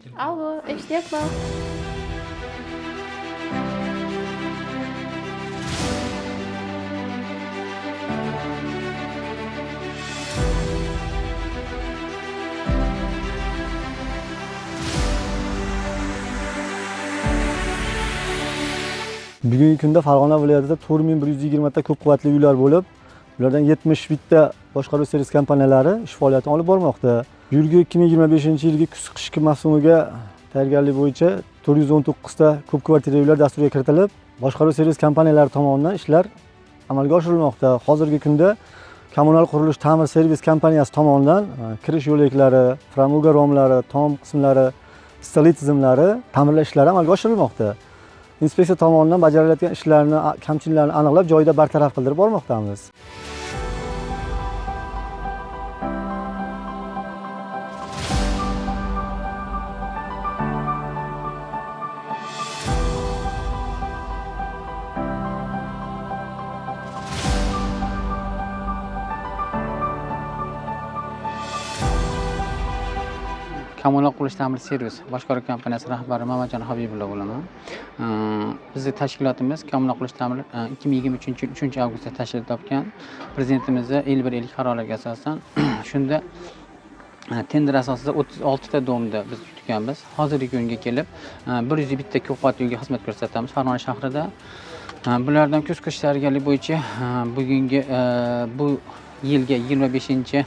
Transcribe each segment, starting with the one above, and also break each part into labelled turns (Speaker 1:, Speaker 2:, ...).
Speaker 1: Allo, eshityapman.
Speaker 2: Bugungi kunda Farg'ona viloyatida 4120 ta ko'p qavatli uylar bo'lib, ulardan 71 ta boshqaruv servis kompaniyalari ish faoliyatini olib bormoqda. Yilgi 2025-yilgi kuz qishki mavsumiga tayyorgarlik bo'yicha 419 ta ko'p kvartirali uylar dasturga kiritilib, boshqaruv servis kompaniyalari tomonidan ishlar amalga oshirilmoqda. Hozirgi kunda kommunal qurilish ta'mir servis kompaniyasi tomonidan kirish yo'laklari, framuga romlari, tom qismlari, pistolet tizimlari ta'mirlash ishlari amalga oshirilmoqda. Inspeksiya tomonidan bajarilayotgan ishlarni, kamchiliklarni aniqlab, joyida bartaraf qildirib bormoqdamiz.
Speaker 3: Kommunal qurilish ta'mir servis boshqaruv kompaniyasi rahbari Mamajon Habibulla bo'laman. Bizni tashkilotimiz kommunal qurilish ta'mir 2023 yil 3 avgustda tashkil topgan. Prezidentimizni 51 50 qarorlariga asosan shunda tender asosida 36 ta domda biz yutganmiz. Hozirgi kunga kelib 101 ta ko'p qavatli uyga xizmat ko'rsatamiz Farg'ona shahrida. Bulardan kuz qish tayyorgarlik bo'yicha bugungi bu yilga 25,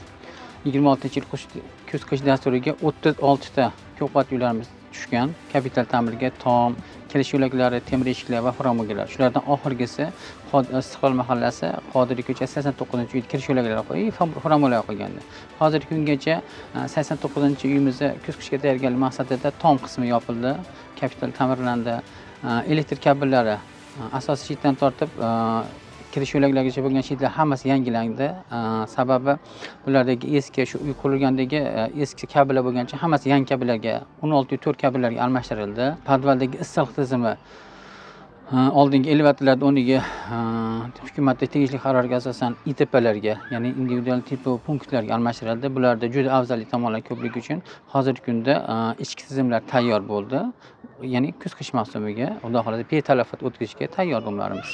Speaker 3: 26 yil kuz qish dasturiga 36 ta ko'p qavatli uylarimiz tushgan. Kapital ta'mirga tom, kirish yo'laklari, temir eshiklar va framugalar. Shulardan oxirgisi Istiqlol mahallasi, Qodiriy ko'chasi, 89 uy kirish yo'laklari qo'yib, framugalar qo'ygandi. Hozirgi kungacha 89 uyimizni kuz qishga tayyorgarlik maqsadida tom qismi yopildi, kapital ta'mirlandi. Elektr kabellari asosiy shitdan tortib kirish yo'laklarigacha bo'lgan shitlar hammasi yangilandi. Sababi bulardagi eski, shu uy qurilgandagi eski kabellar bo'lgancha, hammasi yangi kabellarga, 16,4 kabellarga almashtirildi. Podvaldagi issiqlik tizimi oldingi elevatorlarni o'rniga hukumatda tegishli qarorga asosan ИТПlarga, ya'ni individual тепловой punktlarga almashtirildi. Bularda juda afzallik tomonlar ko'pligi uchun hozirgi kunda ichki tizimlar tayyor bo'ldi. Ya'ni kuz qish mavsumiga, Xudo xohlasa, betalafot o'tkazishga tayyor domlarimiz.